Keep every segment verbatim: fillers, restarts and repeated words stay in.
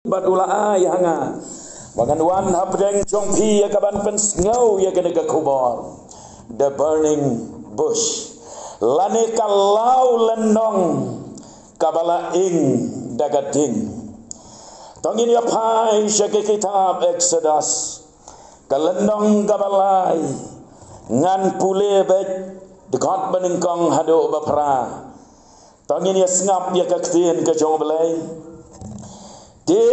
bad u la ai ha nga ba ngan wan hapdeng jong phi ïa kaban pynsngew ïa kane ka khubor. The burning bush, lane ka law lynnong kaba la ing da ka ding. To ngin ïa phai sha ka kitab Exodus, ka lynnong kaba lai. Ngan pule beit dkhot banyngkong haduh baphra. To ngin ïa sngap ïa ka ktien ka jong U Blei. Te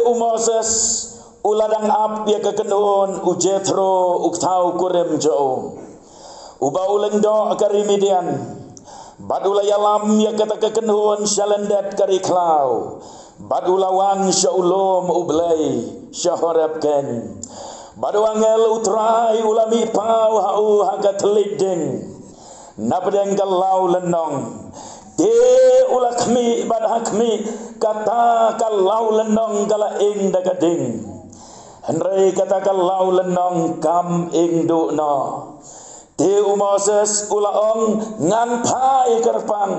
u Moses u la dang ap ïa ka kynhun u Jethro u kthaw kurim jong u, uba u lyngdoh ka ri Midian, bad u la ïalam ïa kata ka kynhun sha lyndet ka ri khlaw, bad u la wan sha u lum U Blei sha Horeb keiñ. Bad u angel U Trai u la mih paw ha u ha ka thylliej ding napdeng ka law lynnong. Te u la khmih bad ha khmih kata ka law lynnong ka la ing da ka ding, hynrei kata ka law lynnong kam ing duh noh. Te u Moses u la ong, ngan phai kyrpang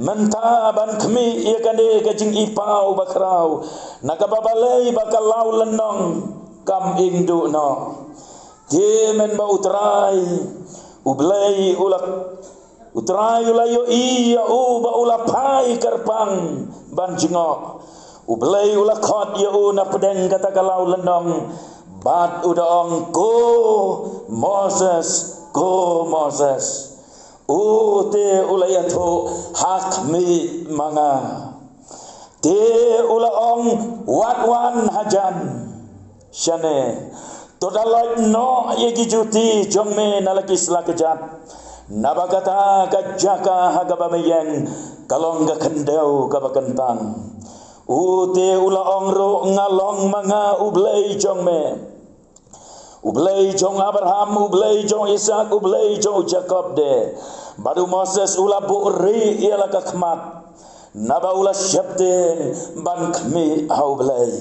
mynta ban khmih ïa kane ka jingipaw bakhraw, na kaba balei ba ka law lynnong kam ing duh noh. Te mynba U Trai U Blei u la, U Trai u la ïohi ïa u ba u la phai kyrpang ban jngoh, U Blei u la khot ïa u napdeng kata ka law lynnong, bad u da ong, ko Moses, ko Moses. U te u la ïathuh, ha khmih ma nga. Te u la ong, wat wan hajan shane. To da loit noh ïa ki juti jong me na la ki sla kjat, naba kata ka jaka ha kaba me ïeng ka long ka khyndew kaba kyntang. U te u la ong ruh, nga long ma nga U Blei jong me, U Blei jong Abraham, U Blei jong Isak, U Blei jong Jakob de. Bad u Moses u la buhrieh ïa la ka khmat, naba u la sheptieng ban khmih ha U Blei.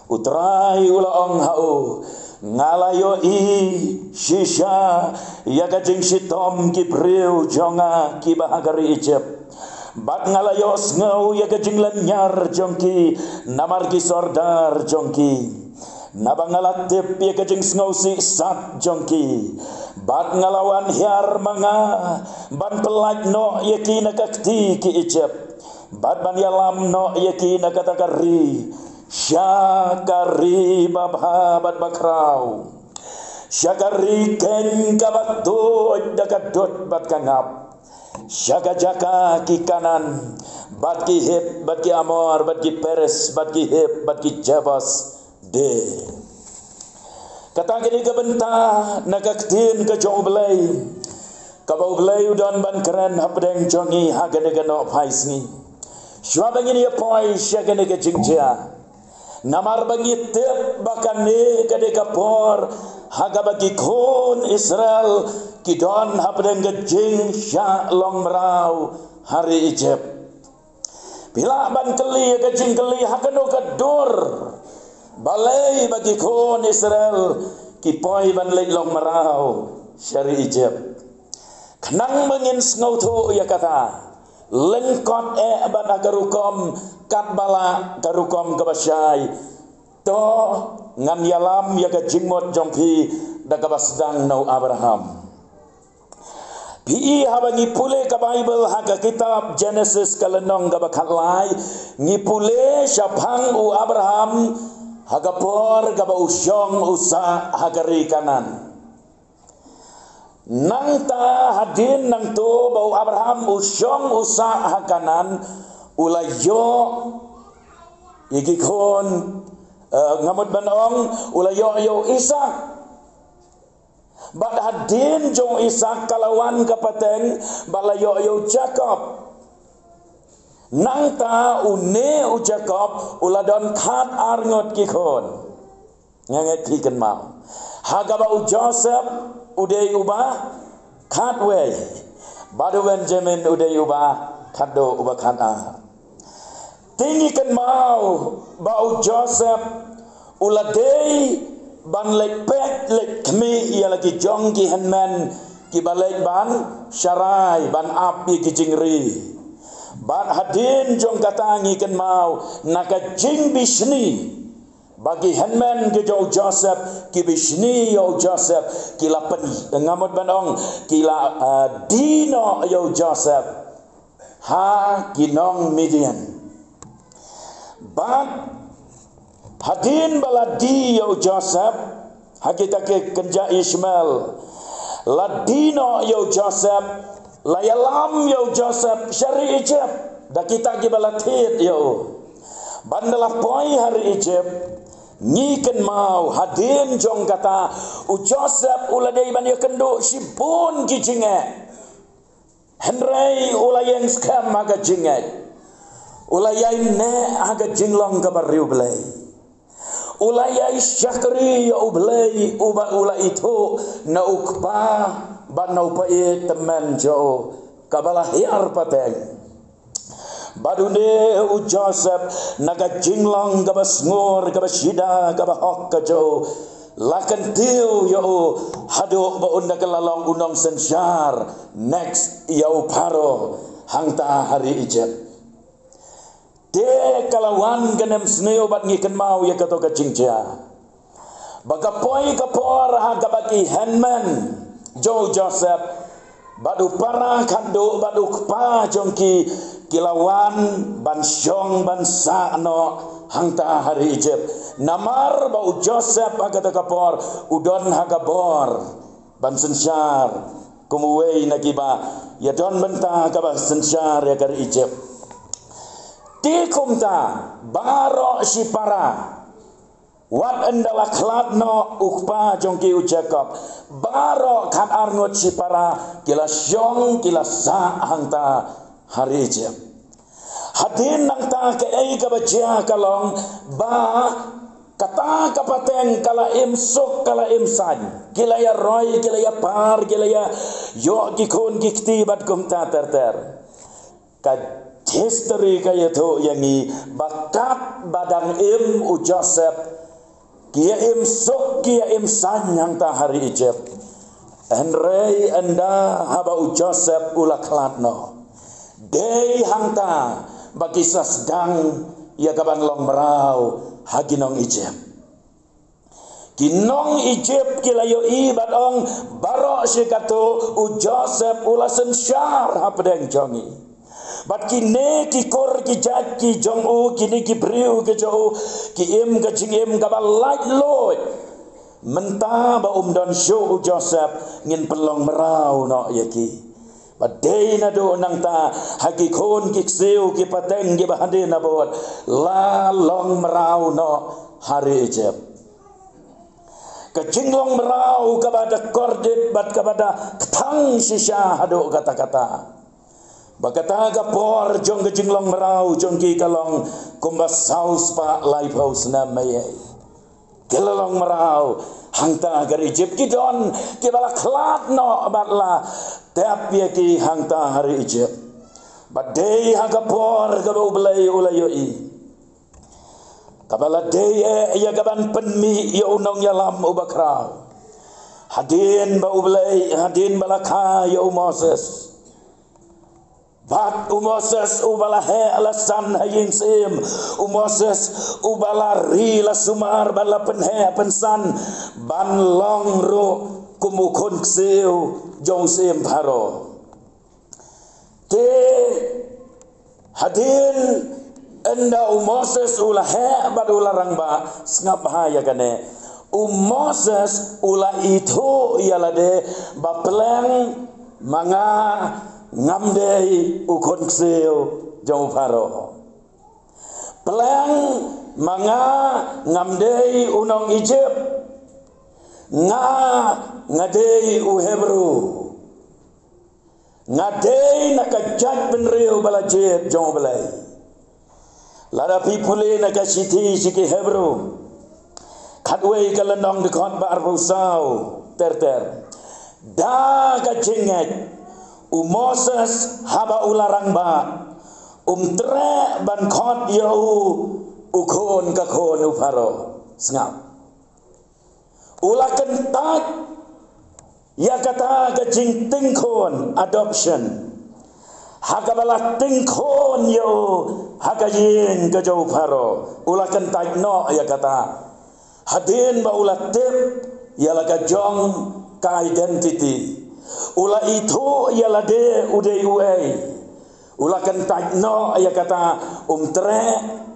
U Trai u la ong ha u, nga la ïohi shisha ïa ka jingshitom ki briew jong nga kiba ha ka ri Egypt, bad nga la ïohsngew ïa ka jinglynñiar jong ki namar ki sordar jong ki. Naba nga la tip ïa ka jingsngewsih sat jong ki, bad nga la wan hiar ma nga ban pyllait noh ïa ki na ka kti ki Egypt, bad ban ïalam noh ïa ki na kata ka ri, sha ka ri babha bad bakhraw, sha ka ri keiñ kaba tuid da ka dud bad ka ngap, sha ka jaka ki Kanaan, bad ki Hit, bad ki Amor, bad ki Periz, bad ki Hiv, bad ki Jebus de. Kata kane ka bynta na ka ktien ka jong U Blei, kaba U Blei u don ban kren hapdeng jong ngi ha kane ka nohphai sngi. Shuwa ba ngin ïa poi sha kane ka jingjia, namar ba ngi tip ba kane ka dei ka por ha kaba ki khun Israel ki don hapdeng ka jingshah long mraw ha ri Egypt. Phi lah ban kylli ïa ka jingkylli, ha kano ka dur, balei ba ki khun Israel ki poi ban leit long mraw sha ri Egypt? Khnang ba ngin sngewthuh ïa kata lyngkot eh bad ha ka rukom katba lah, ka rukom kaba shai, to ngan ïalam ïa ka jingmut jong phi da kaba sdang na u Abraham. Phi i, haba ngi pule ka Baibl ha ka kitab Jenesis ka lynnong kaba khatlai, ngi pule shaphang u Abraham ha ka por kaba u shong u sah ha ka ri Kanaan. Nangta hadien nangto ba u Abraham u shong u sah ha Kanaan, u la ïoh ïa ki khun, eh, nga mut ban ong, u la ïoh ïa u Isak. Bad hadien jong u Isak ka la wan ka pateng ba la ïoh ïa u Jakob. Nangta une u Jakob u la don khatar ngut ki khun. Nga ngeit phi kynmaw. Ha kaba u Joseph u dei uba khatwei, bad u Benjamin u dei uba khatduh, uba khatar. Te ngi kynmaw ba u Joseph u la dei ban leit peit leit khmih ïa la ki jong ki hynmen kiba leit ban sharai, ban ap ïa ki jingri. Bad hadien jong kata ngi kynmaw na ka jingbishni ba ki hynmen ki jong u Joseph ki bishni ïa u Joseph, ki la pyn, nga mut ban ong, ki la, ah, die noh ïa u Joseph ha ki nong Midian. Bad hadien ba la die ïa u Joseph ha kita ki kynja Ishmael, la die noh ïa u Joseph, la ïalam ïa u Joseph sha ri Egypt da kita kiba la thied ïa u. Bad ynda la poi ha ri Egypt, ngi kynmaw hadien jong kata u Joseph u la dei ban ïakynduh shibun ki jingeh. Hynrei u la ïeng skhem ha ka jingngeit. U la ïaineh ha ka jinglong kaba riewblei. U la ïai shakri ïa u Blei uba u la ithuh na u kpa bad na u paid tymmen jong u, kaba la hiar pateng. Bad une u Joseph na ka jinglong kaba sngur, kaba shida, kaba hok ka jong u, la kyntiew ïa u haduh ba un da ka la long u nongsynshar next ïa u Pharaoh hangta ha ri Egypt. Te ka la wan ka nemsniew bad ngi kynmaw ïa kato ka jingjia ba ka poi ka por ha kaba ki hynmen jong u Joseph bad u para khatduh bad u kpa jong ki, ki la wan ban shong ban sah noh hangta ha ri Egypt. Namar ba u Joseph ha kata ka por u don ha ka bor ban synshar kum uwei na kiba ïadon bynta kaba synshar ïa ka ri Egypt. Te kumta baroh shipara, wat ynda la khlad noh u kpa jong ki u Jakob, baroh khatar ngut shipara ki la shong, ki la sah hangta ha ri Egypt. Hadien nangta kaei kaba jia ka long ba kata ka pateng ka la im suk, ka la im saiñ. Ki la ïaroi, ki la ïapar, ki la ïa ïoh ki khun ki kti bad kumta ter ter. Ka history ka ïathuh ïa ngi ba katba dang im u Joseph, ki ïa im suk, ki ïa im saiñ hangta ha ri Egypt. Hynrei ynda haba u Joseph u la khlad noh, dei hangta ba ki sa sdang ïa kaban long mraw ha ki nong Egypt. Ki nong Egypt ki la ïohi bad ong, baroh shi katto u Joseph u la synshar hapdeng jong ngi. Bad kine ki kur ki jait ki jong u, kine ki briew ki jong u, ki im ka jingim kaba laitluid. Mynta ba um don shuh u Joseph, ngin pynlong mraw noh ïa ki. Bad dei naduh nangta ha ki khun ki ksiew ki pateng kiba hadien habud la long mraw noh ha ri Egypt. Ka jinglong mraw kaba da kordit bad kaba da kthang shisha haduh katta katta. Ba kata ka por jong ka jinglong mraw jong ki ka long kumba saw spah laiphew snem, mei ei. Ki la long mraw hangta ha ri Egypt, ki don kiba la khlad noh bad la tep ïa ki hangta ha ri Egypt. Bad dei ha ka por kaba U Blei u la ïohi, kaba la dei eh ïa kaban pynmih ïa u nongïalam uba khraw. Hadien ba U Blei, hadien ba la kha ïa u Moses. Bad u Moses uba la heh la san ha ïing syiem, u Moses uba la ri la sumar bad la pynheh pynsan ban long ruh kum u khun ksiew jong u syiem Pharaoh. Te hadien ynda u Moses u la heh bad u la rangbah, sngap bha ïa kane. U Moses u la ithuh ïa lade ba pleng ma nga ngam dei u khun ksiew jong u Pharaoh. Pleng ma nga ngam dei u nong Egypt. Nga, nga dei u Hebru. Nga dei na ka jaitbynriew ba la jied jong U Blei. Lada phi pule na ka shithi sha ki Hebru khatwei ka lynnong dkhot ba arphew saw ter ter. Da ka jingngeit u Moses haba u la rangbah um treh ban khot ïa u u khun ka khun u Pharaoh. Sngap. U la kyntait ïa kata ka jingting khun, adoption. Ha kaba la tyngkhun ïa u ha ka ïing ka jong u Pharaoh, u la kyntait noh ïa kata. Hadien ba u la tip ïa la ka jong ka identity, u la ithuh ïa lade u dei uei. U la kyntait noh ïa kata, um treh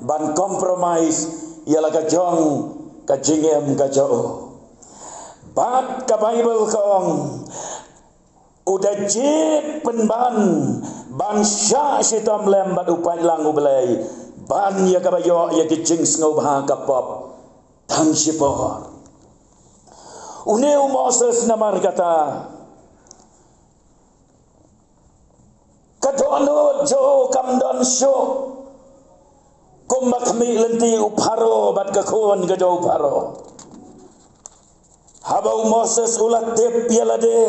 ban compromise ïa la ka jong ka jingim ka jong u. Bad ka Baibl ka ong, u da jied pynban ban shah shitom lem bad u paidlang U Blei ban ïa kaba ïoh ïa ki jingsngewbha ka pop tang shipor. Une u Moses namar kata, ka dohnud jong u kam don shuh kumba khmih lynti u Pharaoh bad ka khun ka jong u Pharaoh. Haba u Moses u la tip ïa lade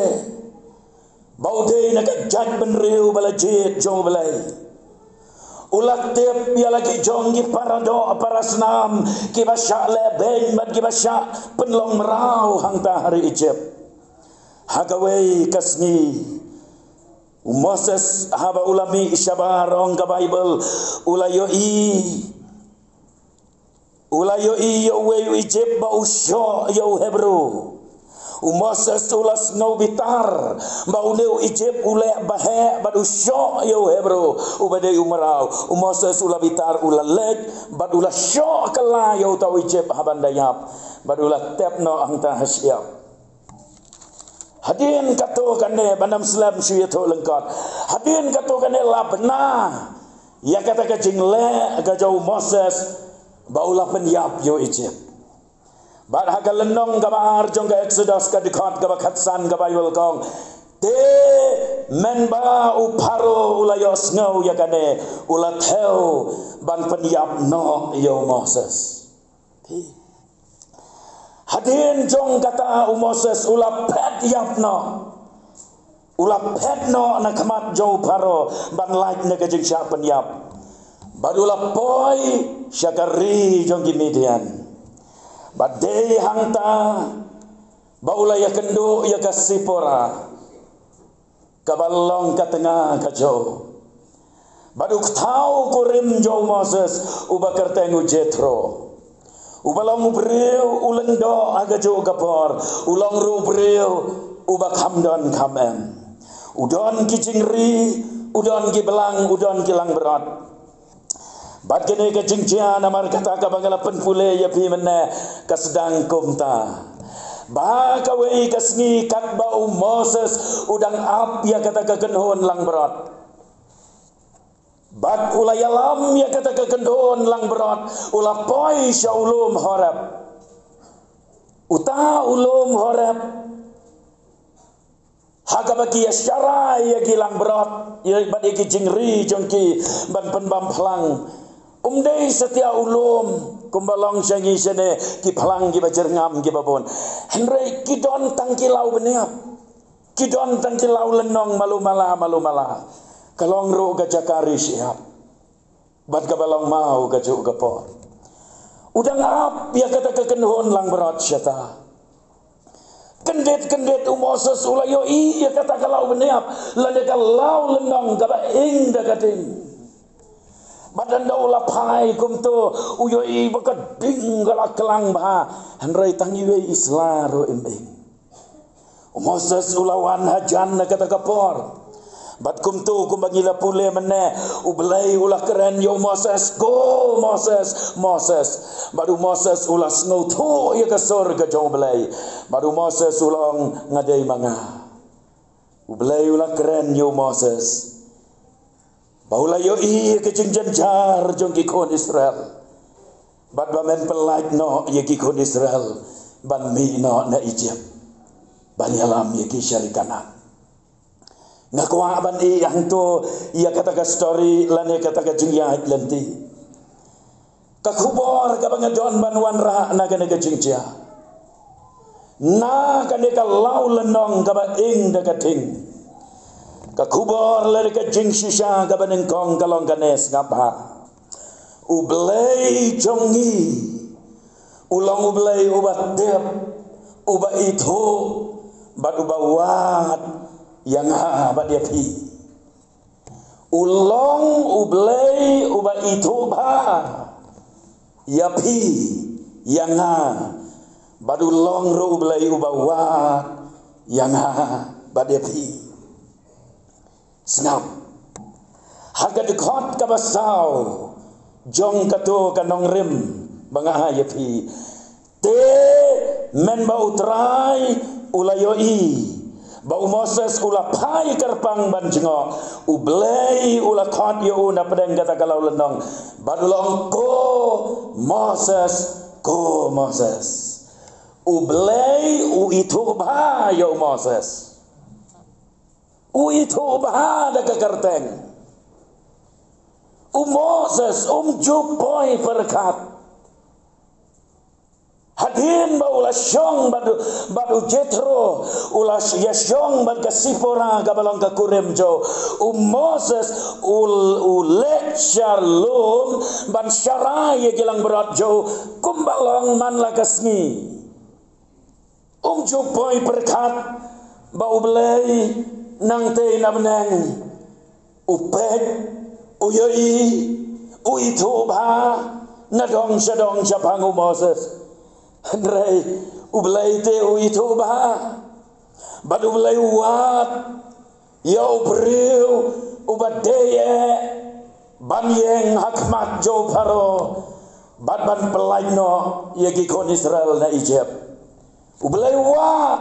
ba u dei na ka jaitbynriew ba la jied jong U Blei, u la tip ïa la ki jong ki paradoh parasnam kiba shah lehbeiñ bad kiba shah pynlong mraw hangta ha ri Egypt. Ha kawei ka sngi, u Moses haba u la mih shabar, ong ka Baibl, u la ïohi, u la ïohi ïa uwei u Egypt ba u shoh ïa u Hebru. U Moses u la sngew bitar ba une u Egypt u leh ba heh bad u shoh ïa u Hebru uba dei u mraw. U Moses u la bitar, u la leit bad u la shoh kylla ïa uta u Egypt ha ban da ïap, bad u la tep noh hangta ha shyiap. Hadien katto katne, ban ym slem shu ïathuh lyngkot, hadien katto katne la bna ïa kata ka jingleh ka jong u Moses ba u la pynïap ïa u Egypt. Bad ha ka lynnong kaba ar jong ka Exodus, ka dkhot kaba khatsan, ka Baibl ka ong, te mynba u Pharaoh u la ïohsngew ïa kane, u la thew ban pynïap noh ïa u Moses. Hadien jong kata u Moses u la phet ïap noh. U la phet noh na khmat jong u Pharaoh ban lait na ka jingshah pynïap. Bad u la poi sha ka ri jong ki Midian. Bad dei hangta ba u la ïakynduh ïa ka Sipora, kaba long ka tnga ka jong u. Bad u kthaw kurim jong u Moses uba kyrteng u Jethro, uba long u briew u lyngdoh ha kajuh ka por, u long ruh u briew uba kham don kham em. U don ki jingri, u don ki blang, u don ki langbrot. Bad kane ka jingjia namar kata kaba nga la pynpule ïa phi mynne ka sdang kumta. Ba kawei ka sngi katba u Moses u dang ap ïa kata ka kynhun langbrot, bad u la ïalam ïa kata ka kynhun langbrot, u la poi sha u lum Horeb. Uta u lum Horeb, ha kaba ki ïasharai ïa ki langbrot, ïa bad ïa ki jingri jong ki ban pynbam phlang. Um dei satia u lum kumba long sha ngi shane, ki phlang kiba jyrngam kiba bun. Hynrei ki don tang ki law bniap. Ki don tang ki law lynnong malu mala malu mala. Ka long ruh ka jaka ri shyiap. Bad kaba long maw kajuh ka por, u dang ap ïa kata ka kynhun langbrot shata. Kyndit kyndit u Moses u la ïohi ïa kata ka law bniap lane ka law lynnong kaba ing da ka ding. Bad ynda u la phai kumto, u ïohi ba ka ding ka la klang bha, hynrei tang iwei i sla ruh im ing. U Moses u la wan hajan na kata ka por. Bad kumto, kumba ngi la pule mynne, U Blei u la kren ïa u Moses, "Ko Moses, Moses." Bad u Moses u la sngewthuh ïa ka sur ka jong U Blei. Bad u Moses u la ong, "Nga dei ma nga." U Blei u la kren ïa u Moses ba u la ïohi ïa ka jingjynjar jong ki khun Israel, bad ba men pyllait noh ïa ki khun Israel ban mih noh na Egypt ban ïalam ïa ki sha ri Kanaan. Nga kwah ban ïa hangto ïa kata ka story lane kata ka jingïaid lynti. Ka khubor kaba nga don ban wanrah na kane ka jingjia, na kane ka law lynnong kaba ing da ka ding, ka khubor lane ka jingshisha kaba nyngkong ka long kane, sngap bha. U Blei jong ngi u long U Blei uba tip, uba ithuh, bad uba wad ïa nga bad ïa phi. U long U Blei uba ithuh bha ïa phi, ïa nga, bad u long ruh U Blei uba wad ïa nga bad ïa phi. Sngap. Ha ka dkhot kaba saw jong kato ka nongrim ba nga ai ïa phi. Te mynba U Trai u la ïohi ba u Moses u la phai kyrpang ban jngoh, U Blei u la khot ïa u na pdeng kata ka lawlynnong bad u la ong, "Ko Moses, ko Moses." U Blei u ithuh bha ïa u Moses. U ithuh bha da ka kyrteng. U Moses um ju poi pyrkhat. Hadien ba u la shong bad, bad u Jethro, u la ïa shong bad ka Sipora kaba long ka kurim jong u, u Moses u, u leit sha lum ban sharai ïa ki langbrot jong u kumba long man la ka sngi. Um ju poi pyrkhat ba U Blei nangtei na bneng u peit, u ïohi, u ithuh bha na dong sha dong shaphang u Moses. Hynrei U Blei te u ithuh bha bad U Blei u wad ïa u briew uba dei eh ban ïeng ha khmat jong u Pharaoh bad ban pyllait noh ïa ki khun Israel na Ijipt. U Blei u wad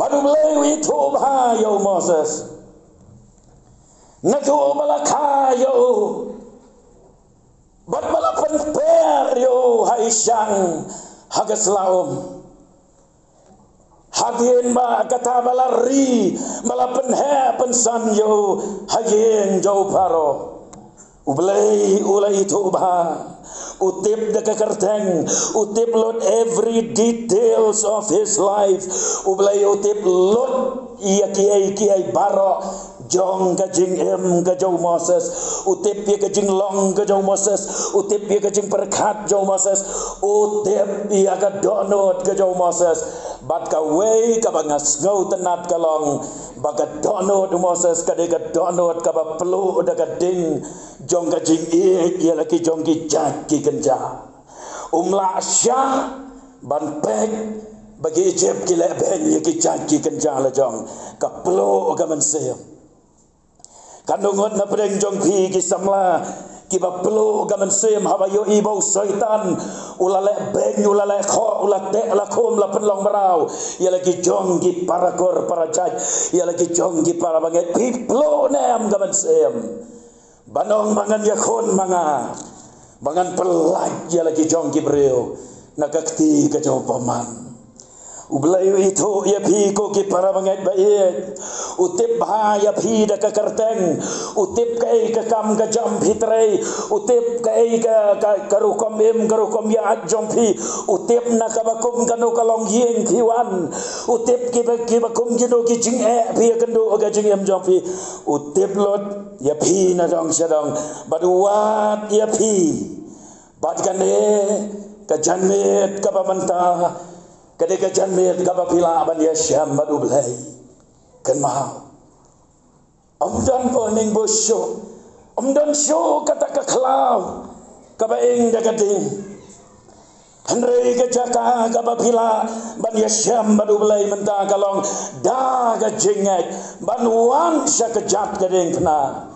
bad U Blei u ithuh bha ïa u Moses. Naduh ba la kha ïa u bad ba la pynper ïa u ha i shang ha ka sla um. Hadien ba kata ba la ri, ba la pynheh pynsan ïa u ha ïing jong u Pharaoh. U Blei u la ithuh bha. U tip da ka kyrteng, u tip lut every details of his life. U Blei u tip lut ïa kiei kiei baroh jong ka jingim ka jong u Moses. U tip ïa ka jinglong ka jong u Moses. U tip ïa ka jingpyrkhat jong u Moses. U tip ïa ka dohnud ka jong u Moses. Bad kawei kaba nga sngewtynnat ka long ba ka dohnud u Moses ka dei ka dohnud kaba pluh da ka ding jong ka jingïeit ïa la ki jong ki jait ki kynja. Um lah shah ban peit ba ki Ijipt ki leh beiñ ïa ki jait ki kynja la jong. Ka pluh ka mynsiem. Kan ngut na pdeng jong phi ki samla kiba pluh ka mynsiem haba ïohi ba u Soitan u la leh beiñ, u la leh khoh, u la teh la khum, la pynlong mraw ïa la ki jong ki para kur para jait, ïa la ki jong ki para bangeit. Phi pluh ne em ka mynsiem ban ong ba ngan ïakhun ma nga, ba ngan pyllait ïa la ki jong ki briew na ka kti ka jong u bymman. U Blei u ithuh ïa phi ko ki para bangeit ba ïeit. U tip bha ïa phi da ka kyrteng. U tip kaei ka kam ka jam phi trei. U tip kaei ka, ka, ka rukom im, ka rukom ïaid jong phi. U tip na kaba kum kano ka longïing phi wan. U tip kiba, kiba kum kino ki jingeh phi ïakynduh ka jingim jong phi. U tip lut ïa phi na dong sha dong bad u wad ïa phi. Bad kane ka janmiet kaba mynta ka dei ka janmiet kaba phi lah ban ïashem bad U Blei. Kynmaw, ym don pynning buh shuh, ym don shuh kata ka khlaw kaba ing da ka ding. Hynrei ka jaka kaba phi lah ban ïashem bad U Blei mynta ka long da ka jingngeit ban wan sha ka jait ka diengphna.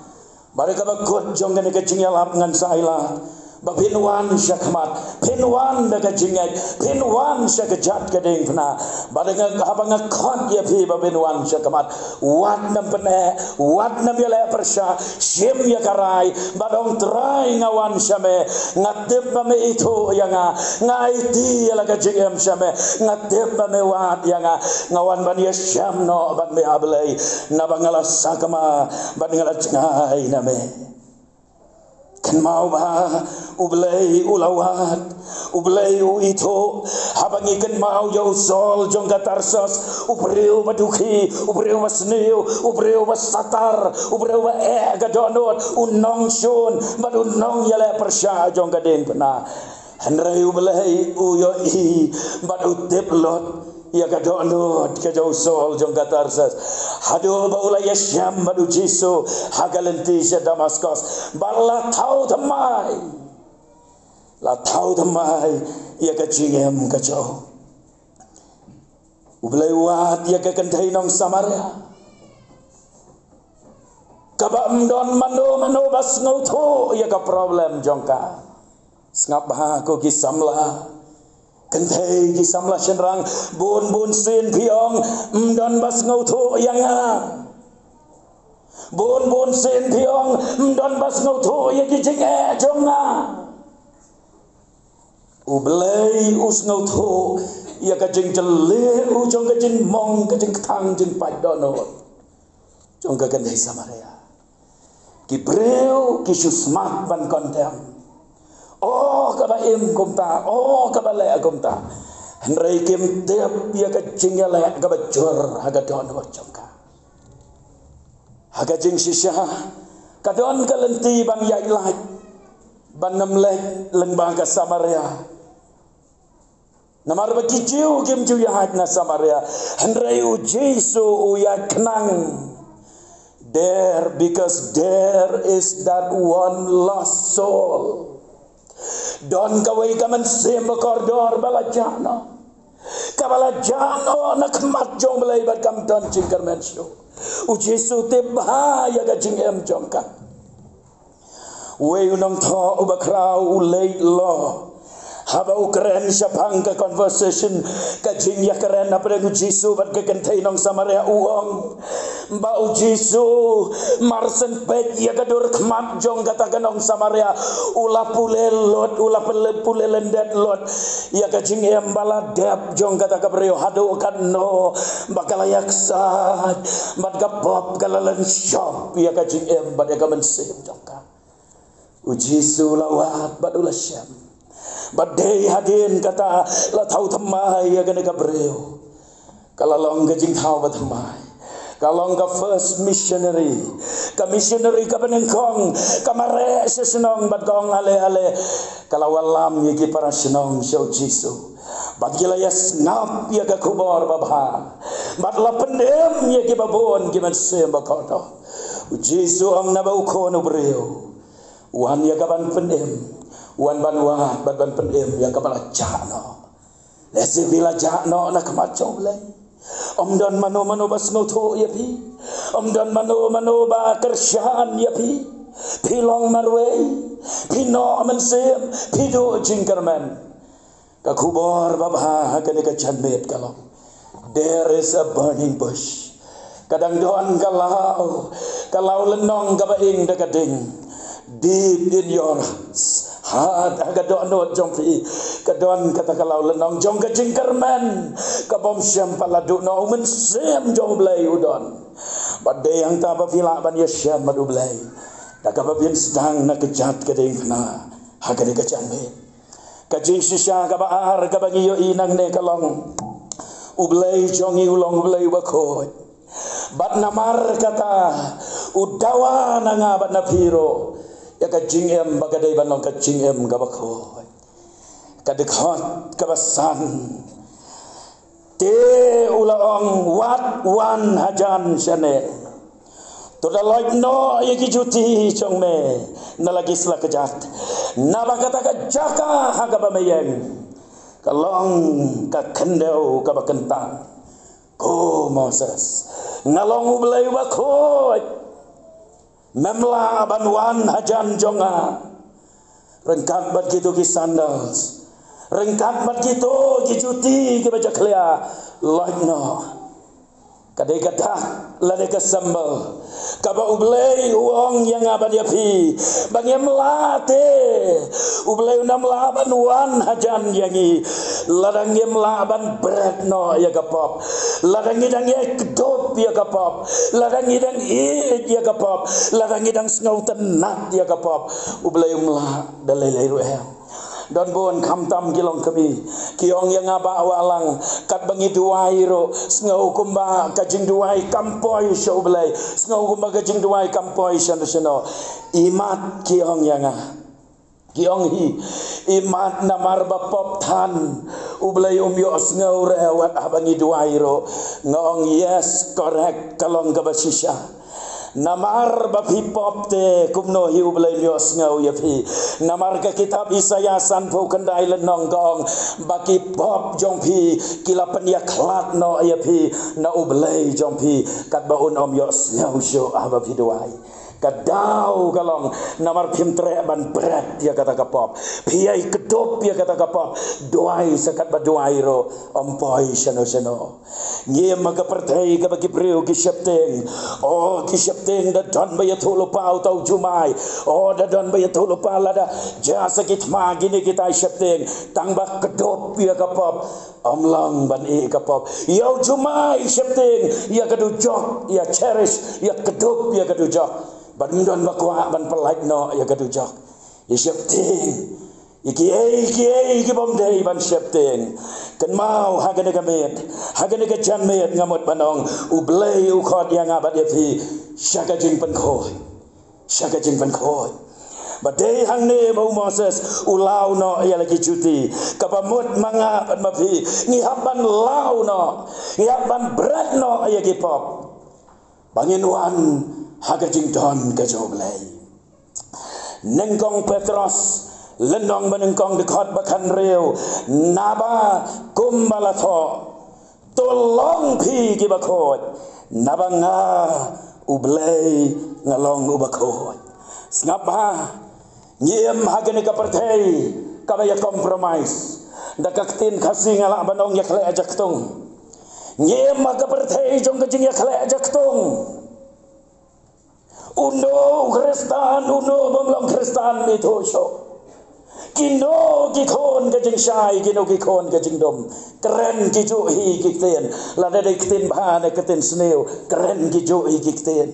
Bad kaba kut jong kane ka jingïalap ngan sa ai lad ba phin wan sha khmat, phin wan da ka jingngeit, phin wan sha ka jait ka diengphna. Bad nga, haba nga khot ïa phi ba phin wan sha khmat, wat nym pyneh, wat nym ïaleh pyrshah, shim ïa ka rai bad ong, Trai, nga wan sha me. Nga tip ba me ithuh ïa nga. Nga aiti ïa la ka jingim sha me. Nga tip ba me wad ïa nga. Nga wan ban ïashem noh bad me, A Blei, naba nga la sakma bad nga la jngai na me. Kynmaw ba U Blei u la wad, U Blei u ithuh. Haba ngi kynmaw ïa u Saul jong ka Tarsus, u briew ba dukhi, u briew ba sniew, u briew ba satar, u briew ba eh ka dohnud, u nongshun bad u nongïaleh pyrshah jong ka diengphna. Hynrei U Blei u ïohi bad u tip lut ïa ka dohnud ka jong u Saul jong ka Tarsus, haduh ba u la ïashem bad u Jisu ha ka lynti sha Damaskos, bad la thaw thymmai, la thaw thymmai ïa ka jingim ka jong u. U Blei u wad ïa ka kynthei nong Samaria, kaba ym don mano mano ba sngewthuh ïa ka problem jong ka. Sngap bha ko ki samla kynthei, ki samla shynrang, bun bun sien phi ong, ym don ba sngewthuh ïa nga. Bun bun sien phi ong, ym don ba sngewthuh ïa ki jingeh jong nga. U Blei u sngewthuh ïa ka jingjylliew jong ka jingmong, ka jingkthang jingpait dohnud jong ka kynthei Samaria. Ki briew ki shu smat ban condemn. O kaba im kumta, o kaba leh kumta. Hynrei kim tip ïa ka jingïaleh kaba jur ha ka dohnud jong ka. Ha ka jingshisha, ka don ka lynti ban ïaid lait, ban ym leit lyngba ka Samaria. Namar ba ki Jiw kim ju ïaid na Samaria, hynrei u Jisu u ïaid khnang. There, because there is that one lost soul. Don kawei ka mynsiem ba kordor ba la jah noh, kaba la jah noh na khmat jong u Blei bad kam don jingkyrmen shuh. U Jisu tip bha ïa ka jingim jong ka. Uwei u nongthoh uba khraw u leit noh, haba u kren shaphang ka conversation, ka jingïakren hapdeng u Jisu bad ka kynthei nong Samaria, u ong ba u Jisu mar shen peit ïa ka dur khmat jong kata ka nong Samaria, u la pule lut, u la pule, pule lyndet lut ïa ka jingim ba la dep jong kata ka briew, haduh katno ba ka la ïaksaid bad ka pop ka la lynshop ïa ka jingim bad ïa ka mynsiem jong ka. U Jisu u la wad bad u la shem. Bad dei hadien kata la thaw thymmai ïa kane ka briew. Ka la long ka jingthaw ba thymmai. Ka long ka first missionary. Ka missionary kaba nyngkong, ka mareh sha shnong bad ka ong ale ale. Ka la wallam ïa ki para shnong sha u Jisu. Bad ki la ïasngap ïa ka khubor babha. Bad la pynim ïa kiba bun ki mynsiem ba kordor. U Jisu u ong naba u Khun u briew u wan ïa kaban pynim, u wan ban wad bad ban pynim ïa kaba la jah noh. Lehse phi la jah noh na khmat jong u Blei. Ym don mano mano ba sngewthuh ïa phi. Ym don mano mano ba kyrshan ïa phi. Phi long marwei. Phi noh mynsiem. Phi duh jingkyrmen. Ka khubor babha ha kane ka janmiet ka long, there is a burning bush. Ka dang don ka law, ka law lynnong kaba ing da ka ding. Deep in your heart, ha ka dohnud jong phi, ka don kata ka law lynnong jong ka jingkyrmen kabym shym pat la duh noh. U Mynsiem jong u Blei u don. Bad dei hangta ba phi lah ban ïashem bad u Blei da kaba phin sdang na ka jait ka diengphna ha kane ka janmiet. Ka jingshisha kaba ar kaba ngi ïohi nangne ka long, u Blei jong ngi u long u Blei uba khuid. Bad namar kata u dawa na nga bad na phi ruh ïa ka jingim ba ka dei ban long ka jingim kaba khuid. Ka dkhot kaba san. Te u la ong, wat wan hajan shane. To da loit noh ïa ki juti jong me na la ki sla kjat. Naba kata ka jaka ha kaba me ïeng ka long ka khyndew kaba kyntang. Ko Moses, nga long u Blei uba khuid. Mem lah ban wan hajan jong nga. Ryngkat bad kito ki sandals, ryngkat bad kito ki juti kiba jakhlia, loit noh. Ka dei ka dak lane ka symbol kaba u Blei u ong ïa nga bad ïa phi ba ngim lah te. U Blei un ym lah ban wan hajan ïa ngi lada ngim lah ban bret noh ïa ka pop, lada ngi dang ïai kdup ïa ka pop, lada ngi dang ïeit ïa ka pop, lada ngi dang sngewtynnat ïa ka pop. U Blei um lah da lei lei ruh em. Don bun khamtam ki longkmie ki ong ïa nga, Bah Wahlang, katba ngi duwai ruh sngew kumba ka jingduwai kam poi sha u Blei, sngew kumba ka jingduwai kam poi shano shano. Imat, ki ong ïa nga. Ki ong hi, imat namar ba pop than U Blei um ïohsngew re wat haba ngi duwai ruh. Nga ong yes, correct, ka long kaba shisha. Namar ba phi pop te kumno hi U Blei um ïohsngew ïa phi? Namar ka kitab Isaïah sanphew khyndai lynnong ka ong ba ki pop jong phi ki la pynïakhlad noh ïa phi na U Blei jong phi, katba un ym ïohsngew shuh haba phi duwai. Ka daw ka long namar phim treh ban bret ïa kata ka pop. Phi ïai kdup ïa kata ka pop. Duwai sa katba duwai ruh ym poi shano shano. Ngi im ha ka pyrthei kaba ki briew ki sheptieng. O, ki sheptieng, da don ba ïathuh lypa uta u jumai. O, da don ba ïathuh lypa lada jia sa ki thma kine kitai sheptieng. Tang ba kdup ïa ka pop. Ym long ban ïeh ka pop. Ïa u jumai sheptieng, ïa ka dujok, ïa cherish, ïa kdup ïa ka dujok. Ban ym don ba kwah ban pyllait noh ïa ka dujok. Ïa sheptieng. Ïa kiei kiei ki bym dei ban sheptieng. Kynmaw ha kane ka miet, ha kane ka janmiet nga mut ban ong, U Blei u khot ïa nga bad ïa phi sha ka jingpynkhuid. Sha ka jingpynkhuid. Ba dei hangne ba u Moses u law noh ïa la ki juti. Kaba mut ma nga bad ma phi ngi hap ban law noh, ngi hap ban bret noh ïa ki pop. Ba ngin wan ha ka jingdon ka jong U Blei. Nyngkong Petros lynnong ba nyngkong dkhot ba khathynriew, naba kumba la thoh, to long phi kiba khuid, naba nga U Blei nga long uba khuid. Sngap bha, ngi im ha kane ka pyrthei kaba ïa compromise. Da ka ktien Khasi nga lah ban ong ïakhleh jaktung. Ngi im ha ka pyrthei jong ka jingïakhleh jaktung. Uno u Khristan, uno bym long Khristan, mi thuh shuh. Kino ki khun ka jingshai, kino ki khun ka jingdum. Kren kijuh hi ki ktien. Lada dei ktien bha ne ktien sniew, kren kijuh hi ki ktien.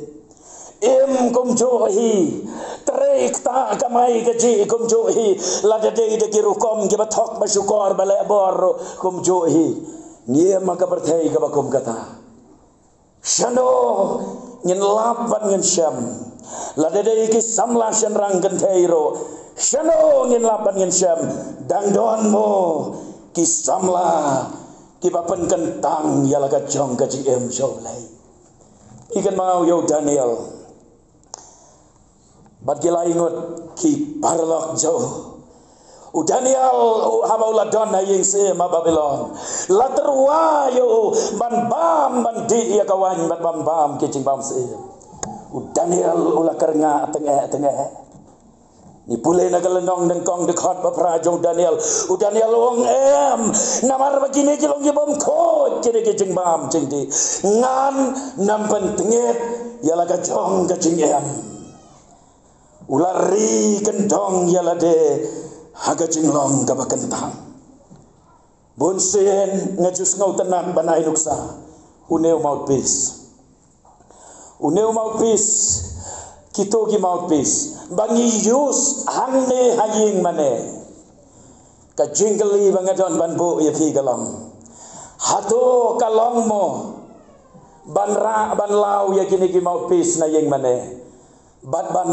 Im kumjuh hi. Trei ktah kamai kajih kumjuh hi. Lada dei da ki rukom kiba thok ba shukor ba leh bor ruh kumjuh hi. Ngi im ha ka pyrthei kaba kum kata. Shano ngin lap bad ngin shem? Lada dei ki samla shynrang kynthei ruh, shano ngin lap bad ngin shem? Dang don mo ki samla kiba pynkyntang ïa la ka jong ka jingim sha U Blei? Phi kynmaw ïa u Daniel bad ki lai ngut ki paralok jong u. U Daniel, u, haba u la don ha ïing syiem ha Babilon, la tyrwa ïa u ban bam ban dih ïa ka waiñ bad ban bam ki jingbam syiem. U Daniel u la kyrngah tyngeh tyngeh. Ngi pule na ka lynnong nyngkong dkhot ba phra jong u Daniel. U Daniel u ong, em, namar ba kine ki long ki bym khuid, kine ki jingbam jingdih. Ngan nym pyntngit ïa la ka jong ka jingim. U la ri kyndong ïa lade ha ka jinglong kaba kyntang. Bun sien nga ju sngewtynnat ban ai nuksa. Une u mouthpiece. Une u mouthpiece. Kito ki mouthpiece ba ngi use hangne ha ïing mane. Ka jingkylli ba nga don ban buh ïa phi ka long, hato ka long mo ban rah ban law ïa kine ki mouthpiece na ïing mane bad ban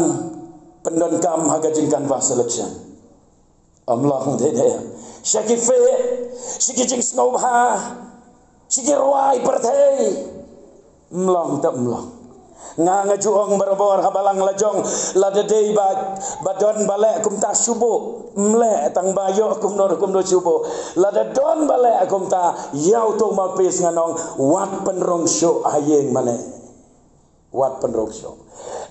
pyndonkam ha ka jingcanvass election? Ym long, dei ne em? Sha ki fake, sha ki jingsngewbha, sha ki rwai pyrthei. Ym long te ym long. Nga, nga ju ong barabor ha balang la jong, lada dei ba, ba don ba leh kumta shu buh, ym leh tang ba ïoh kumno kumno shu buh. Lada don ba leh kumta, ïa uto u mouthpiece ngan ong, wat pynrung shuh ha ïing mane. Wat pynrung shuh.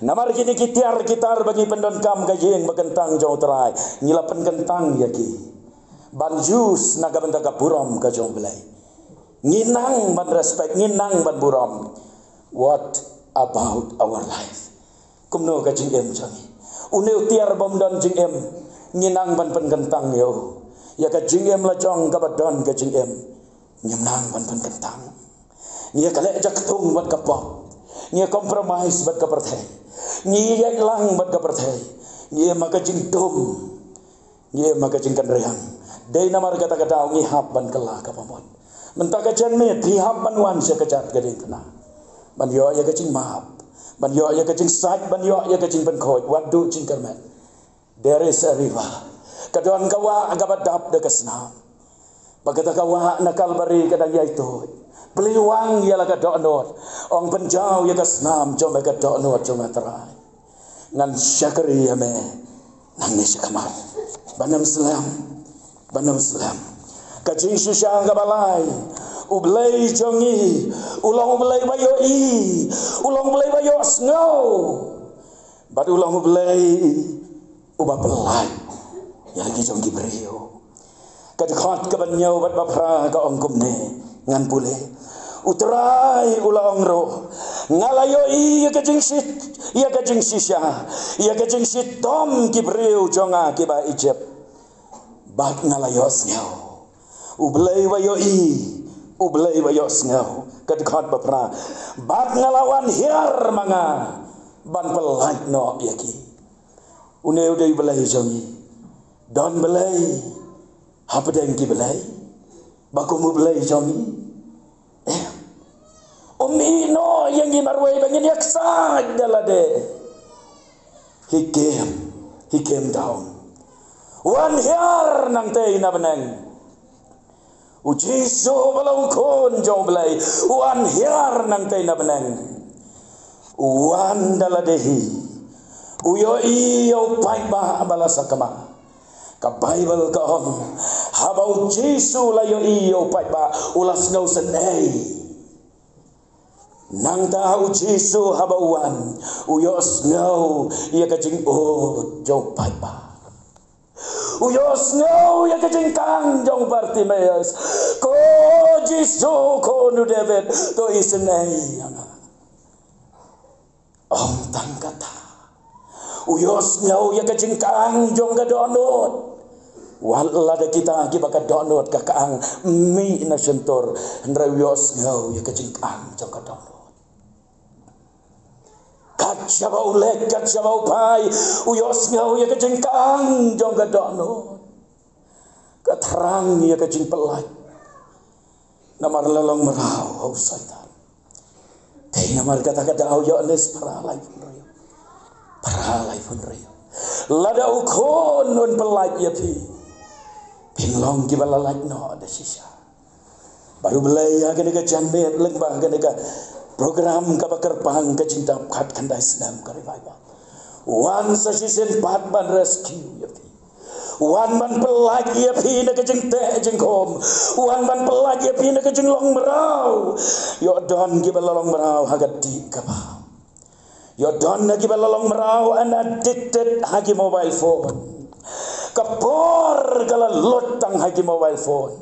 Namar kine ki tiar ki tar ba ngi pyndonkam ka ïing ba kyntang jong U Trai, ngi la pynkyntang ïa ki ban use na ka bynta ka burom ka jong U Blei. Ngi nang ban respect, ngi nang ban burom. What about our life? Kumno ka jingim jong ngi? Une u tiar bym don jingim, ngi nang ban pynkyntang ïa u? Ïa ka jingim la jong kaba don ka jingim, ngim nang ban pynkyntang. Ngi ïa khleh jaktung bad ka pop. Ngi ïa compromise bad ka pyrthei. Ngi ïa ïaid lang bad ka pyrthei. Ngi im ha ka jingdum. Ngi im ha ka jingkynriang. Dei namar kata ka daw ngi hap ban kylla kaba mut. Mynta ka janmiet phi hap ban wan sha ka jaka ka diengphna, ban ïoh ïa ka jingmap, ban ïoh ïa ka jingsait, ban ïoh ïa ka jingpynkhuid. Wat duh jingkyrmen. There is a river. Ka don ka wah kaba dap da ka snam. Ba kata ka wah na Kalbari ka dang ïai tuid. Plie wang ïa la ka dohnud. Ong pynjaw ïa ka snam jong me ka dohnud jong nga Trai. Ngan shakri ïa me nangne shakhmat. Ban ym slem. Ban ym slem. Ka jingshisha kaba lai. U Blei jong ngi. U long U Blei ba ïohi. U long U Blei ba ïohsngew. Bad u long U Blei uba pynlait ïa la ki jong ki briew. Ka dkhot kaba hynñiew bad ba phra ka ong kumne, ngan pule. U Trai u la ong ruh, nga la ïohi ïa ka jingshit, ïa ka jingshisha, ïa ka jingshitom ki briew jong nga kiba Ijipt. Bad nga la ïohsngew. U Blei ba ïohi, U Blei ba ïohsngew. Ka dkhot ba phra. Bad nga la wan hiar ma nga ban pynlait noh ïa ki. Une u dei U Blei jong ngi. Don Blei hapdeng ki blei ba kum U Blei jong ngi? Em. Um ïehnoh ïa ngi marwei ba ngin ïaksaid da lade. He came, he came down. Wan hiar nangtei na bneng. U Jisu ba long Khun jong U Blei, u wan hiar nangtei na bneng. U wan da lade hi. U ïohi ïa u paidbah ba la sakma. Ka Baibl ka ong, haba U Jisu u la ïohi ïa u paidbah, u la sngewsynei. Nangta U Jisu haba u wan, u ïohsngew ïa ka jingud jong u paidbah. U ïohsngew ïa ka jingkang jong u Bartimaeus. Ko Jisu, Khun u David, to isynei ïa nga. Ym tang kata. U ïohsngew ïa ka jingkang jong ka dohnud. Wat lada kita kiba ka dohnud ka kang mih na shyntur, hynrei u ïohsngew ïa ka jingkang jong ka dohnud. Kat shaba u leit, kat shaba u phai, u ïohsngew ïa ka jingkang jong ka dohnud. Ka thrang ïa ka jingpynlait. Namar la long mraw ha u Soitan. Te namar kata ka daw, Ïoannis phra laiphew hynriew. Phra laiphew hynriew. Lada u Khun un pynlait ïa phi, phin long kiba la lait noh da shisha. Bad U Blei ha kane ka janmiet lyngba kane ka program kaba kyrpang ka jingdap khatkhyndai snem ka revival, wan sa shisien pat ban rescue ïa phi. Wan ban pynlait ïa phi na ka jingteh jingkhum. Wan ban pynlait ïa phi na ka jinglong mraw. Ïoh don kiba la long mraw ha ka dih ka bam. Ïoh don kiba la long mraw and addicted ha ki mobile phone. Ka por ka la lut tang ha ki mobile phone.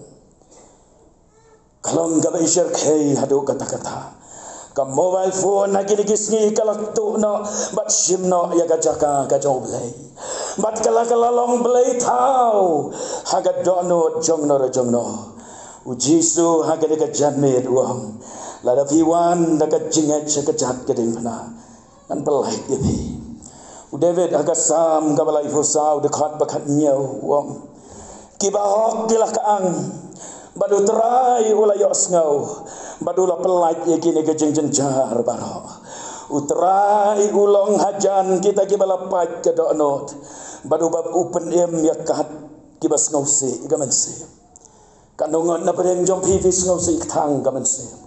Ka long kaba i shyrkhei haduh katta katta. Ka mobile phone ha kine ki sngi ka la tuh noh bad shim noh ïa ka jaka ka jong U Blei. Bad ka la, ka la long blei thaw ha ka dohnud jongno re jongno. U Jisu ha kane ka janmiet u ong, lada phi wan da ka jingngeit sha ka jait ka diengphna, ngan pynlait ïa phi. U David ha ka Salm kaba laiphew saw, dkhot ba khathynñiew u ong, kiba hok ki la kyang bad U Trai u la ïohsngew bad u la pynlait ïa kine ki jingjynjar baroh. U Trai u long hajan kita kiba la pait ka dohnud bad uba u pynim ïa kat kiba sngewsih ïa ka mynsiem. Katno ngut na pdeng jong phi phi sngewsih kthang ka mynsiem?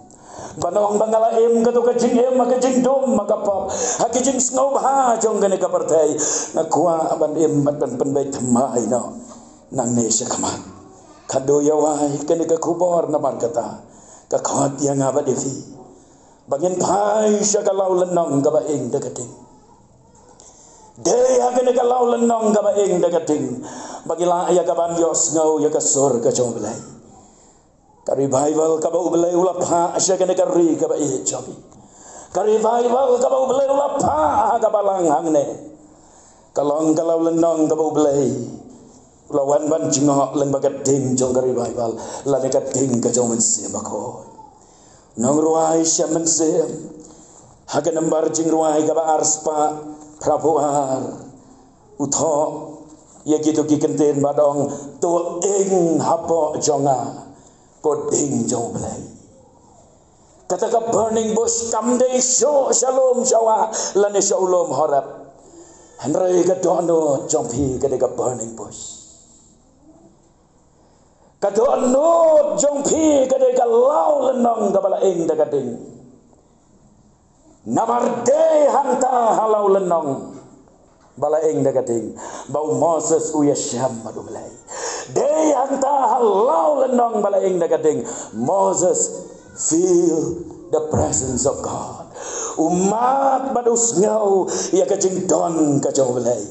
Ban ong ba nga la im kato ka jingim ha ka jingdum ha ka pop, ha ka jingsngewbha jong kane ka pyrthei. Nga kwah ban im bad ban pynbeit thymmai noh nangne shakhmat. Khadduh ïa wai kane ka khubor namar kata ka khot ïa nga bad ïa phi ba ngin phai sha ka law lynnong kaba ing da ka ding. Dei ha kane ka law lynnong kaba ing da ka ding ba ngi lah ïa ka ban ïohsngew ïa ka sur ka jong U Blei. Ka revival kaba U Blei u la phah sha kane ka ri kaba ïeit jong ngi. Ka revival kaba U Blei u la phah ha ka balang hangne ka long ka law lynnong kaba U Blei u la wan ban jngoh lyngba ka ding jong ka revival lane ka ding ka jong U Mynsiem Bakhuid. Nongrwai sha mynsiem ha ka nambar jingrwai kaba arspah phraphew ar u thoh ïa kito ki kyntien bad ong, to ing hapoh jong nga, ko ding jong U Blei. Kata ka burning bush kam dei shuh sha lum sha wah lane sha u lum Horeb. Hynrei ka dohnud jong phi ka dei ka burning bush. Ka Ka dohnud jong phi ka dei ka law lynnong kaba la ing da ka ding. Namar dei hangta ha law lynnong ba la ing da ka ding ba u Moses u ïashem bad U Blei. Dei hangta ha law lynnong ba la ing da ka ding, Moses feel the presence of God. U mad bad u sngew ïa ka jingdon ka jong U Blei.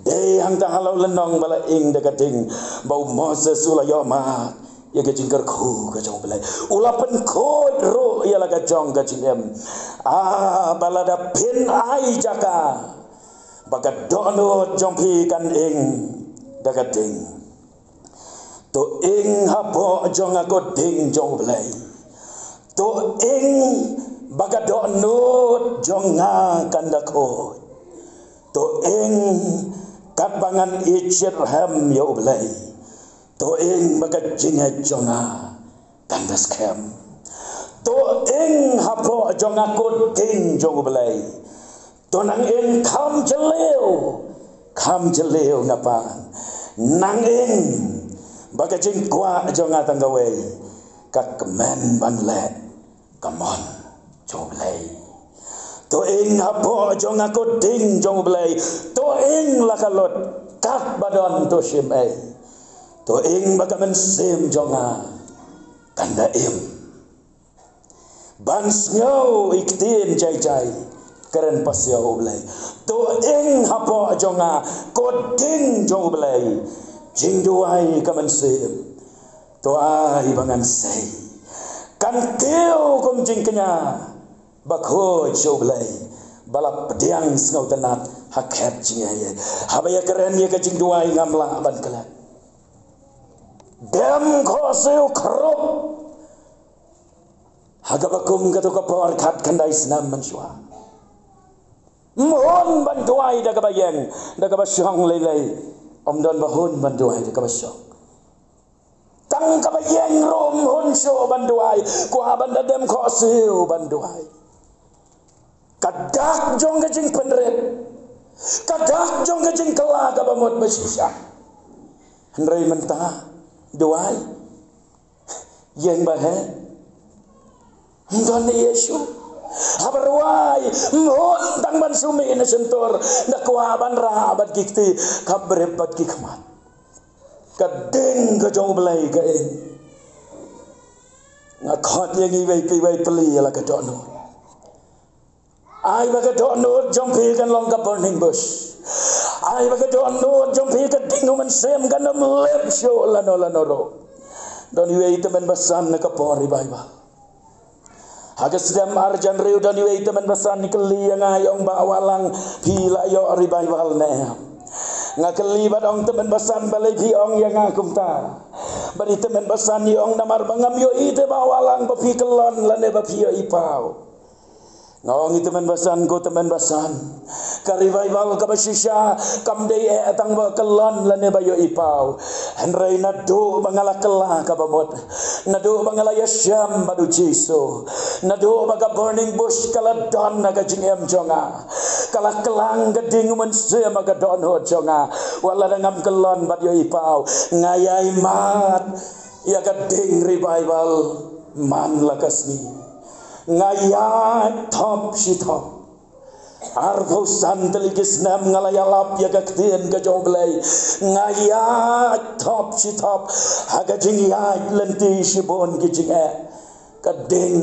Dei hangta ha law lynnong ba la ing da ka ding ba u Moses u la ïoh mad ïa ka jingkyrkhu ka jong U Blei. U la pynkhuid ruh ïa la ka jong ka jingim. Ah, ba lada phin ai jaka ba ka dohnud jong phi kan ing da ka ding, to ing hapoh jong nga ko ding jong U Blei. To ing ba ka dohnud jong nga kan da khuid. To ing katba ngan ïeit shitrhem ïa U Blei. To ing ba ka jingngeit jong nga kan da skhem. To ing hapoh jong nga ko ding jong U Blei. To nang ing kham jylliew, kham jylliew nga pan. Nang ing ba ka jingkwah jong nga tang kawei, ka kmen ban leh ka mon jong U Blei. To ing hapoh jong nga ko ding jong U Blei. To ing la ka lut katba don to shim ei. To ing ba ka mynsiem jong nga kan da im ban sngew ïa ki ktien jai jai, kren pasiaw U Blei. To ing hapoh jong nga ko ding jong U Blei. Jingduwai ka mynsiem, to ai ba ngan sei. Kan kiew kum jingkñia ba khuid sha U Blei ba la pdiang sngewtynnat ha khet jingeh. Haba ïa kren ïa ka jingduwai ngam lah ban klet. Dem khohsiew khrup ha kaba kum kato ka por khatkhyndai snem mynshuwa. Ym hun ban duwai da kaba ïeng, da kaba shong lei lei. Ym don ba hun ban duwai da kaba shong. Tang kaba ïeng ruh ym hun shuh ban duwai. Kwah ban da dem khohsiew ban duwai. Ka dak jong ka jingpynrit, ka dak jong ka jingkylla kaba mut ba shisha. Hynrei mynta duwai ïeng ba heh. Ym don ne ïa shuh. Haba rwai ym hun tang ban sumar na shyntur, da kwah ban rah bad ki kti, ka brip bad ki khmat. Ka ding ka jong U Blei ka ing. Nga khot ïa ngi iwei pa iwei, plie ïa la ka dohnud. Ai ba ka dohnud jong phi kan long ka burning bush. Ai ba ka dohnud jong phi ka ding u mynsiem kan ym lip shuh lano lano ruh. Don iwei i tymmen basan na ka por revival. Ha ka snem ar hajar hynriew don iwei i tymmen basan i kylli ïa nga, i ong, Bah Wahlang, phi la ïoh revival ne em? Nga kylli bad ong, Tymmen basan, balei phi ong ïa nga kumta? Bad i tymmen basan i ong, Namar ba ngam ïohi te Bah Wahlang ba phi kyllon lane ba phi ïohi paw. Nga ong, I tymmen basan, ko tymmen basan, ka revival kaba shisha kam dei eh tang ba kyllon lane ba ïohi paw. Hynrei naduh ba nga la kylla kaba mut, naduh ba nga la ïashem bad U Jisu, naduh ba ka burning bush ka la don ha ka jingim jong nga, ka la klang ka ding u mynsiem ha ka dohnud jong nga. Wat lada ngam kyllon bad ïohi paw, nga ïai mad ïa ka ding revival man la ka sngi. Nga ïaid thop shi thop. Arphew san tylli ki snem nga la ïalap ïa ka ktien ka jong U Blei. Nga ïaid thop shi thop ha ka jingïaid lynti shibun ki jingeh. Ka ding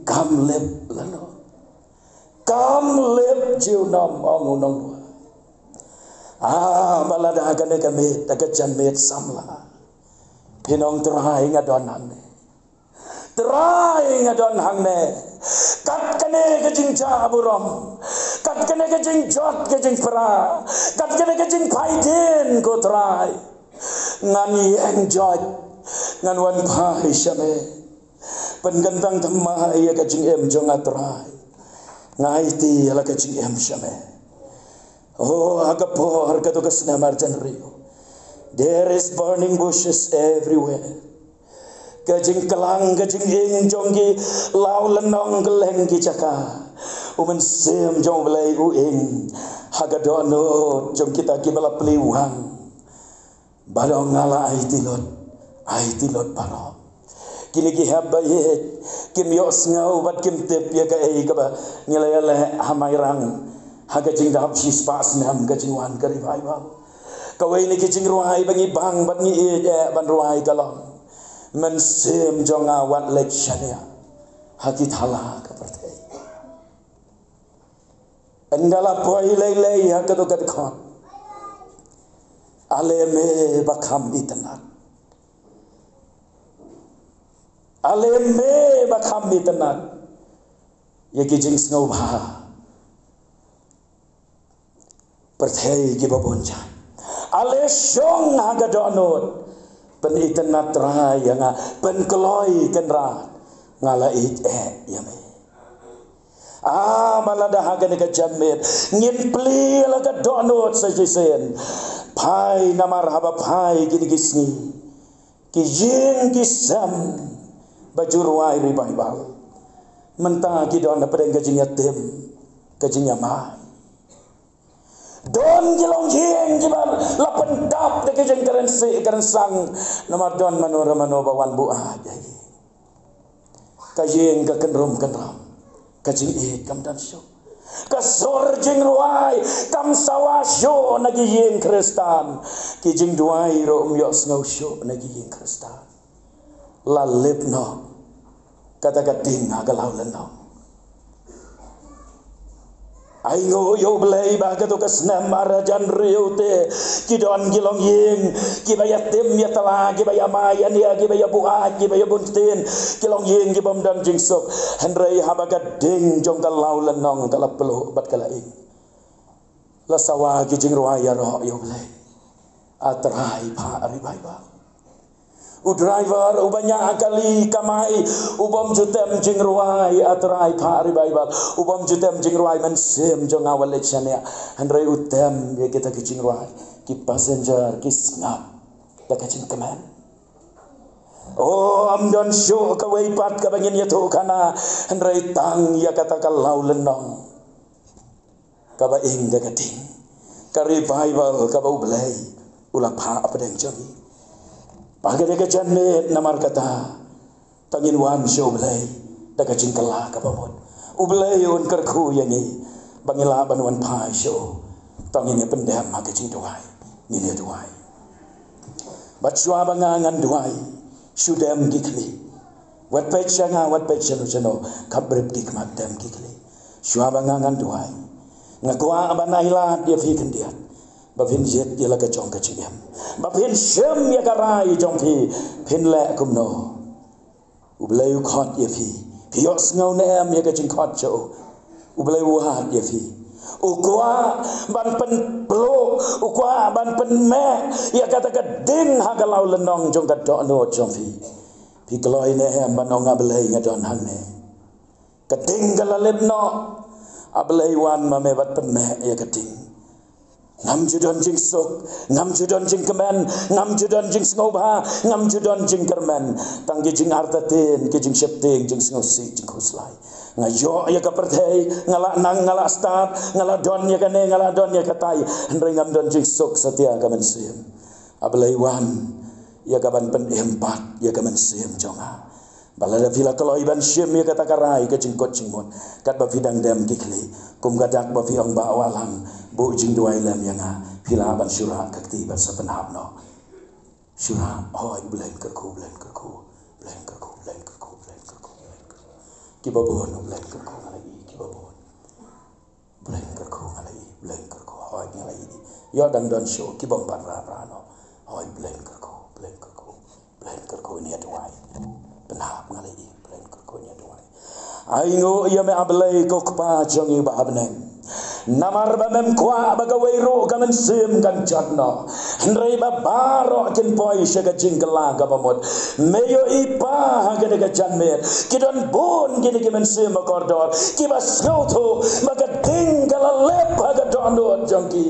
kam lip lano. Kam lip junom, ong u nongduwai. Ah, ba lada kane ka miet, ka janmiet samla, phin ong, Trai, nga don hangne. Trai, nga don hangne. Kat kane ka jingjah burom, kat kane ka jingjot ka jingpra, kat kane ka jingpait dien, ko Trai, ngan ïeng jot, ngan wan phai sha me. Pynkyntang thymmai ïa ka jingim jong nga, Trai. Nga aiti ïa la ka jingim sha me. Oh, ha ka por kato ka snem ar hajar hynriew, there is burning bushes everywhere. Ka jingklang ka jinging jong ki law lynnong kylleng ki jaka. U Mynsiem jong U Blei u ing ha ka dohnud jong kita kiba la plie wang. Bad ong, nga la aiti lut, Ai ti lut baroh. Kine ki hep ba ïeit kim ïohsngew bad kim tip ïa kaei kaba ngi la ïaleh ha Mairang ha ka jingdap shispah snem ka jingwan ka revival. Kawei na ki jingrwai ba ngi bang bad ngi ïeit eh ban rwai ka long: Mynsiem jong nga wat leit shaniah ha ki thala ka pyrthei. Ynda la poi lei lei ha kato ka dkhot: Ale me ba kham itynnad. Ale me ba kham itynnad ïa ki jingsngewbha pyrthei kiba bun jait. Ale shong ha ka dohnud, pynitynnad Trai ïa nga, pynkloi Kynrad, nga la ïeit eh ïa me. Ah, ba lada ha kane ka janmiet ngin plie la ka dohnud sa shisien. Phai, namar haba phai kine ki sngi, ki ïing ki sem ba ju rwai revival mynta ki don hapdeng ka jingïatim, ka jingïamai. Don ki longïing kiba la pyndap da ki jingkren sih kren sang, namar don mano re mano ba wan buaid ïa ki. Ka ïing ka kynrum kynram, ka jingïeit kam don shuh. Ka sur jingrwai kam sawa shuh na ki ïing Khristan. Ki jingduwai ruh ym ïohsngew shuh na ki ïing Khristan. La lip noh kata ka ding ha ka law lynnong. Ai nguh ïa U Blei ba ha kato ka snem ar hajar hynriew te ki don ki longïing kiba ïatim ïatla, kiba ïamai ïania, kiba ïabuaid, kiba ïabun ktien, ki longïing kibym don jingsuk. Hynrei haba ka ding jong ka law lynnong ka la pluh bad ka la ing, la sawa ki jingrwai ïaroh ïa U Blei. A Trai, phah revival. U driver uba ñiah kali kamai, u bym ju tem jingrwai, A Trai, phah revival. U bym ju tem jingrwai, Mynsiem jong nga wat leit shaniah. Hynrei u tem ïa kita ki jingrwai. Ki passenger ki sngap da ka jingkmen. O, ym don shuh kawei pat kaba ngin ïathuhkhana hynrei tang ïa kata ka law lynnong kaba ing da ka ding, ka revival kaba U Blei u la phah hapdeng jong ngi. Ba ha kane ka janmiet, namar kata, to ngin wan sha U Blei da ka jingkylla kaba mut. U Blei un kyrkhu ïa ngi ba ngin lah ban wan phai sha u. To ngin ïa pyndem ha ka jingduwai. Ngin ïa duwai. Bad shuwa ba nga ngan duwai, shu dem ki khlieh. Wat peit sha nga, wat peit shano shano, khap brip ki khmat, dem ki khlieh. Shuwa ba nga ngan duwai, nga kwah ban ailad ïa phi khyndiat ba phin jied ïa la ka jong ka jingim, ba phin shim ïa ka rai jong phi, phin leh kumno. U Blei u khot ïa phi. Phi ïohsngew ne em ïa ka jingkhot jong u? U Blei u wad ïa phi. U kwah ban pynpluh, u kwah ban pynmeh ïa kata ka ding ha ka law lynnong jong ka dohnud jong phi. Phi kloi ne em ban ong, A Blei, nga don hangne. Ka ding ka la lip noh. A Blei, wan ma me bad pynmeh ïa ka ding. Ngam ju don jingsuk, ngam ju don jingkmen, ngam ju don jingsngewbha, ngam ju don jingkyrmen. Tang ki jingartatien, ki jingsheptieng, jingsngewsih, jingkhuslai. Nga ïoh ïa ka pyrthei, nga la nang, nga la stad, nga la don ïa kane, nga la don ïa katai. Hynrei ngam don jingsuk satia ka mynsiem. A Blei, wan ïa ka ban pynim pat ïa ka mynsiem jong nga. Ba lada phi la kloi ban shim ïa kata ka rai ka jingkut jingmut, katba phi dang dem ki khlieh, kum ka dak ba phi ong, Bah Wahlang, buh jingduwai lem ïa nga, phi lah ban shu rah ka kti bad sa pynhap noh. Shu rah, hooid, U Blei un kyrkhu, U Blei un kyrkhu, U Blei un kyrkhu, U Blei un kyrkhu, U Blei un kyrkhu, U Blei un kyrkhu. Kiba bun, U Blei un kyrkhu, nga la ïeit. U Blei un kyrkhu, hooid, nga la ïeit. Ïoh dang don shuh ki bym pat rah rah noh. Hooid, U Blei un kyrkhu, U Blei un kyrkhu, U Blei un kyrkhu, ngin ïa duwai. Pynhap, nga la ïeit, U Blei un kyrkhu, ngin ïa duwai. Ai nguh ïa me, A Blei, ko Kpa jong ngi uba ha bneng. Namar ba mem kwah ba kawei ruh ka mynsiem kan jot noh, hynrei ba baroh kin poi sha ka jingkylla kaba mut. Me ïohi Pa, ha kane ka janmiet ki don bun kine ki mynsiem ba kordor kiba sngewthuh ba ka ding ka la lip ha ka dohnud jong ki.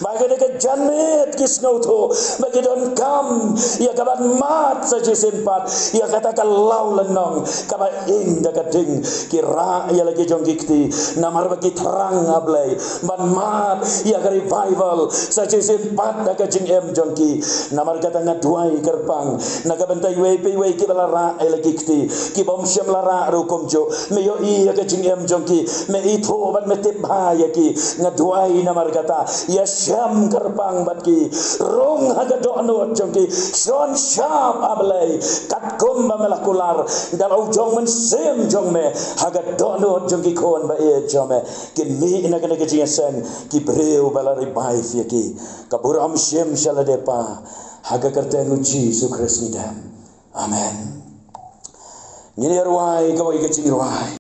Ba ha kane ka janmiet ki sngewthuh ba ki donkam ïa ka ban mad sa shisien pat ïa kata ka law lynnong kaba ing da ka ding. Ki rah ïa la ki jong ki kti namar ba ki thrang, A Blei, ban mad ïa ka revival sa shisien pat da ka jingim jong ki. Namar kata nga duwai kyrpang na ka bynta iwei pa iwei kiba la rah ïa la ki kti, ki bym shym la rah ruh kumjuh. Me ïohi ïa ka jingim jong ki, me ithuh bad me tip bha ïa ki. Nga duwai namar kata, ïashem kyrpang bad ki. Rung ha ka dohnud jong ki, shon shap, A Blei, katkum ba me la kular da la u jong mynsiem jong me ha ka dohnud jong ki khun ba ïeit jong me. Kin mih na kane ka jingïaseng ki briew ba la revive ïa ki. Ka burom shim sha lade Pa, ha ka kyrteng u Jisu Khrist ngi dem. Amen. Ngin ïa rwai kawei ka jingrwai.